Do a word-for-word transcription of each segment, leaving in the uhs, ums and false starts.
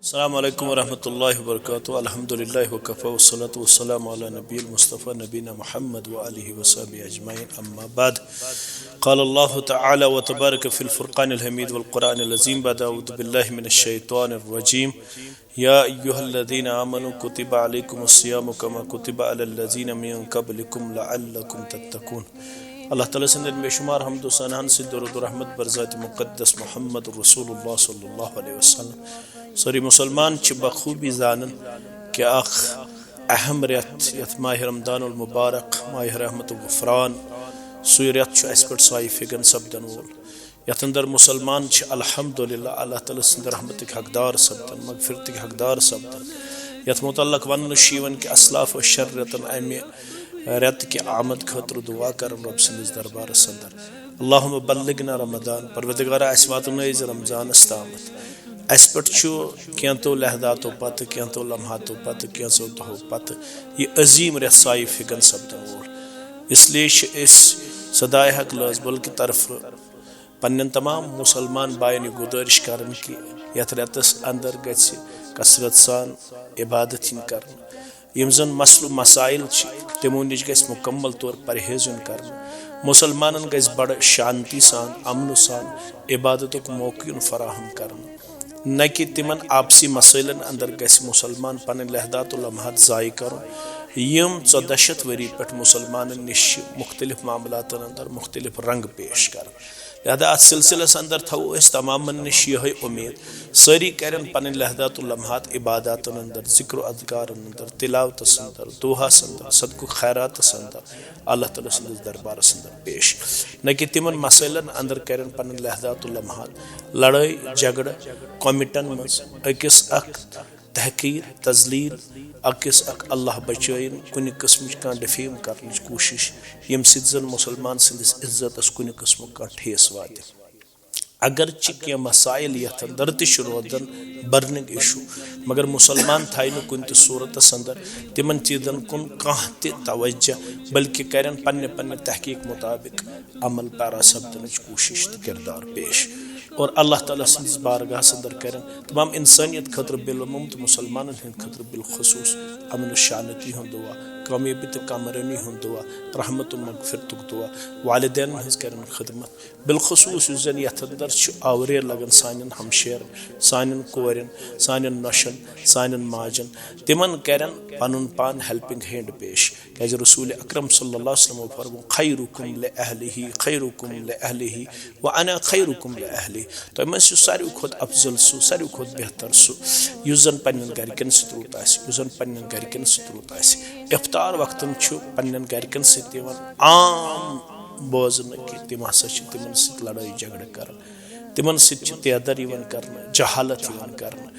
السلام عليكم ورحمة الله وبركاته. الحمد لله وكفى، والصلاة والسلام على نبي المصطفى نبينا محمد وآله وصحبه أجمعين. أما بعد، قال الله تعالى وتبارك في الفرقان الحميد والقرآن العظيم بعد أعوذ بالله من الشيطان الرجيم. يا أيها الذين آمنوا كتب عليكم الصيام كما كتب على الذين من قبلكم لعلكم تتقون. اللہ تعالیٰ سٕنٛدٮ۪ن بے شمار حمد و ثناہن سۭتۍ درود و رحمت بر ذات مقدس محمد رسول اللہ صلی اللہ علیہ وسلم۔ سٲری مسلمان چھِ بخوبی زانان کہِ اکھ اہم رٮ۪تھ یتھ ماہ رمضان المبارک، ماہ رحمت و غفران، سُے رٮ۪تھ چھُ اسہِ پٮ۪ٹھ سایہِ فِگن سپدن وول، یتھ اندر مسلمان چھِ الحمدللہ اللہ تعالیٰ سٕنٛدِ رحمتٕکۍ حقدار سپدان، مغفرتٕکۍ حقدار سپدان۔ یتھ متعلق وننہٕ چھُ یِوان کہِ اسلاف ٲسۍ شٮ۪ن رٮ۪تن امہِ رٮ۪تہٕ کہِ آمد خٲطرٕ دعا کران رۄب سٕنٛدِس دربارس اندر، اللہم بلغنا رمضان، پروردگارا، اسہِ واتنٲیِو زِ رمضانس تامتھ۔ اسہِ پٮ۪ٹھ چھُ کینٛژو لحظاتو پتہٕ، کینٛژو لمحاتو پتہٕ، کینٛژو دۄہو پتہٕ یہِ عظیٖم رٮ۪تھ سایہِ فِگن سپدن وول۔ اس لیے چھِ أسۍ صدائے حق لٲزبل کہِ طرفہٕ پننٮ۪ن تمام مسلمان باین یہِ گُزٲرِش کران کہِ یتھ رٮ۪تس اندر گژھِ کثرت سان عبادت یِنۍ کرنہٕ۔ یِم زن مسلہٕ مسائل چھِ، تِمو نِش گژھِ مکمل طور پرہیز یُن کرنہٕ۔ مسلمانن گژھِ بڑٕ شانتی سان، امنہٕ سان عبادتُک موقعہٕ یُن فراہم کرنہٕ، نہ کہِ تِمن آپسی مسائلن اندر گژھِ مسلمان پنٕنۍ لحظات و لمحات ضایع کرُن، یِم ژۄدہ شیٚتھ ؤری پٮ۪ٹھ مسلمانن نِش چھِ مختلف معاملاتن اندر مختلف رنگ پیش کران۔ لہذا اتھ سلسلس اندر تھاوو أسۍ تمامن نِش یِہے امید، سٲری کرن پنٕنۍ لحظات و لمحات عباداتن اندر، ذکر و اذکارن اندر، تلاوتس اندر، دعاہس اندر، صدقُک خیراتس اندر، اللہ تعالیٰ سٕنٛدِس دربارس اندر پیش، نہ کہِ تِمن مسائلن اندر کرن پنٕنۍ لحظات و لمحات لڑٲے جھگڑٕ، کومٹن منٛز أکِس اکھ تحقیر، تذلیل، أکِس اکھ اللہ بچٲیِن کُنہِ قٕسمٕچ کانٛہہ ڈیفیم کرنٕچ کوٗشش، ییٚمہِ سۭتۍ زن مسلمان سٕنٛدِس عزتس کُنہِ قٕسمُک کانٛہہ ٹھیس واتہِ۔ اگرچہِ کینٛہہ مسائل یتھ اندر تہِ چھِ روزان برننگ ایشو، مگر مسلمان تھایہِ نہٕ کُنہِ تہِ صورتس اندر تِمن چیٖزن کُن کانٛہہ تہِ توجہ، بلکہِ کرن پننہِ پننہِ تحقیق مطابق عمل پیرا سپدنٕچ کوٗشش تہٕ کردار پیش، اور اللہ تعالیٰ سٕنٛدِس بارگاہس اندر کرن تمام انسانیت خٲطرٕ بالعموم تہٕ مسلمانن ہٕنٛدِ خٲطرٕ بالخصوص امن و شانتی ہُنٛد دعا، کامیٲبی تہٕ کامرٲنی ہُنٛد دعا، رحمت و مغفرتُک دعا، والدینن ہٕنٛز کرن خدمت، بالخصوص یُس زن یتھ اندر چھُ آوریر لگان سانٮ۪ن ہمشیرن، سانٮ۪ن کورٮ۪ن، سانٮ۪ن نۄشن، سانٮ۪ن ماجن، تِمن کرن پنُن پان ہیلپنگ ہینڈ پیش۔ کیازِ رسول اکرم صلی اللہ علیہ وسلم فرمو، "خیرکم لأہلہ، خیرکم لأہلہ، وانا خیرکم لأہلی۔" تۄہہِ منٛز چھُ ساروی کھۄتہٕ افضل سُہ، ساروی کھۄتہٕ بہتر سُہ، یُس زن پننٮ۪ن گرِکٮ۪ن سۭتۍ رُت آسہِ، یُس زن پننٮ۪ن گرِکٮ۪ن سۭتۍ رُت آسہِ۔ افطار وقتن چھُ پننٮ۪ن گرِکٮ۪ن سۭتۍ یِوان عام بوزنہٕ کہِ تِم ہسا چھِ تِمن سۭتۍ لڑٲے جھگڑٕ کران، تِمن سۭتۍ چھِ تیدر یِوان کرنہٕ، جہالت یِوان کرنہٕ۔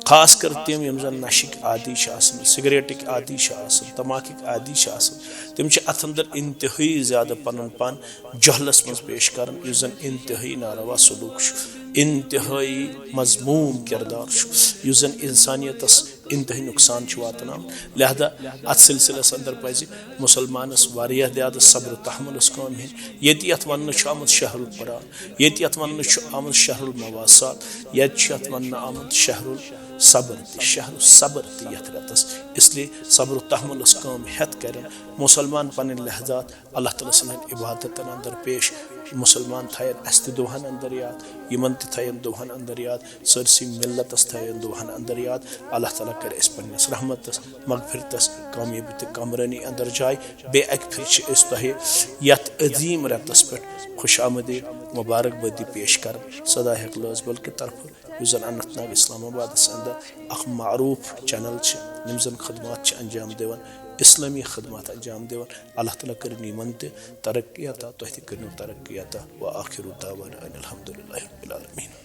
خاص کر تِم یِم زن نشٕکۍ عادی چھِ آسان، سگریٹٕکۍ عادی چھِ آسان، تماکٕکۍ عادی چھِ آسان، تِم چھِ اتھ اندر انتہٲیی زیادٕ پنُن پان جہلس منٛز پیش کران، یُس زن انتہٲیی ناروا سلوک چھُ، انتہٲیی مذموم کردار چھُ، یُس زن انسانیتس انتہٲیی نقصان چھُ واتناوان۔ لہذا اتھ سلسلس اندر پزِ مسلمانس واریاہ زیادٕ صبر و تحملس کٲم ہیٚنۍ۔ ییٚتہِ یتھ وننہٕ چھُ آمُت شہر القرآن، ییٚتہِ یتھ وننہٕ چھُ آمُت شہر المواسات، ییٚتہِ چھُ یتھ وننہٕ آمُت شہر الصبر تہِ، شہر الصبر تہِ یتھ رٮ۪تس۔ اس لیے صبر و تحملس کٲم ہٮ۪تھ کرن مسلمان پنٕنۍ لحظات اللہ تعالیٰ سٕنٛدٮ۪ن عبادتن اندر پیش۔ مسلمان تھاین اسہِ تہِ دۄہن اندر یاد، یِمن تہِ تھاین دۄہن اندر یاد، سٲرسٕے ملتس تھاین دۄہن اندر یاد۔ اللہ تعالیٰ کرِ اسہِ پننِس رحمتس، مغفرتس، کامیٲبی تہٕ کامرٲنی اندر جاے۔ بیٚیہِ اکہِ پھِرِ چھِ أسۍ تۄہہِ یتھ عظیٖم رٮ۪تس پٮ۪ٹھ خوش آمدید، مبارکبٲدی پیش کران صدائے حق لٲزبل کہِ طرفہٕ، یُس زن اننت ناگ اسلام آبادس اندر اکھ معروف چینل چھِ، یِم زن خدمات چھِ انجام دِوان، اسلٲمی خدمات انجام دِوان۔ اللہ تعالیٰ کٔرِن یِمن تہِ ترقی عطا، تۄہہِ تہِ کٔرِنو ترقی عطا۔ وآخر دعوانا ان الحمد للہ رب العالمین۔